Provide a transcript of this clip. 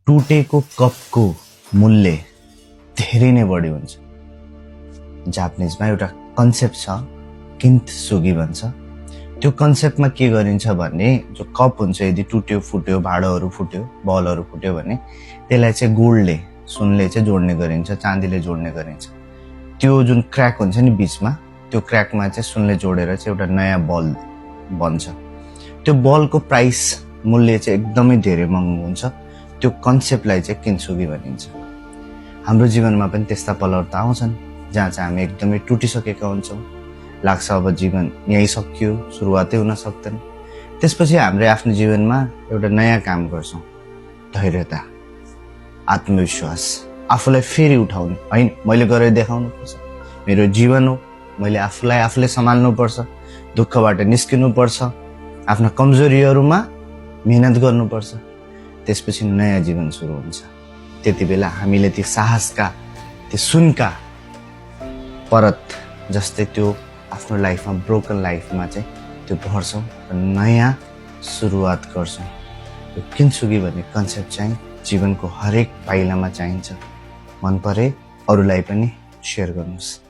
टुटेको कपको मूल्य धेरै नै बढी हुन्छ। जापानिजमा एउटा कन्सेप्ट छ, किन्थसुगी भन्छ। त्यो कन्सेप्टमा के गरिन्छ भने जो कप हुन्छ यदि टुट्यो फुट्यो, भाँडोहरू फुट्यो, बलहरू फुट्यो भने त्यसलाई चाहिँ गोल्डले, सुनले चाहिँ जोड्ने गरिन्छ, चाँदीले जोड्ने गरिन्छ। त्यो जुन क्र्याक हुन्छ नि बिचमा, त्यो क्र्याकमा चाहिँ सुनले जोडेर चाहिँ एउटा नयाँ बल बन्छ। त्यो बलको प्राइस मूल्य चाहिँ एकदमै धेरै महँगो हुन्छ। त्यो कन्सेप्टलाई चाहिँ किन्थसुगी भनिन्छ। हाम्रो जीवनमा पनि त्यस्ता पलहरू त आउँछन् जहाँ चाहिँ हामी एकदमै टुटिसकेका हुन्छौँ, लाग्छ अब जीवन यहीँ सकियो, सुरुवातै हुन सक्दैन। त्यसपछि हामीले आफ्नो जीवनमा एउटा नयाँ काम गर्छौँ, धैर्यता, आत्मविश्वास, आफूलाई फेरि उठाउने, होइन मैले गरेर देखाउनुपर्छ, मेरो जीवन हो, मैले आफूलाई आफूले सम्हाल्नुपर्छ, दुःखबाट निस्किनुपर्छ, आफ्ना कमजोरीहरूमा मेहनत गर्नुपर्छ। त्यसपछि नयाँ जीवन सुरु हुन्छ। त्यति बेला हामीले ती साहसका, त्यो सुनका परत जस्तै त्यो आफ्नो लाइफमा, ब्रोकन लाइफमा चाहिँ त्यो भर्छौँ र नयाँ सुरुवात गर्छौँ। यो किन्थसुगी भन्ने कन्सेप्ट चाहिँ जीवनको हरेक पाइलामा चाहिन्छ। मन परे अरूलाई पनि सेयर गर्नुहोस्।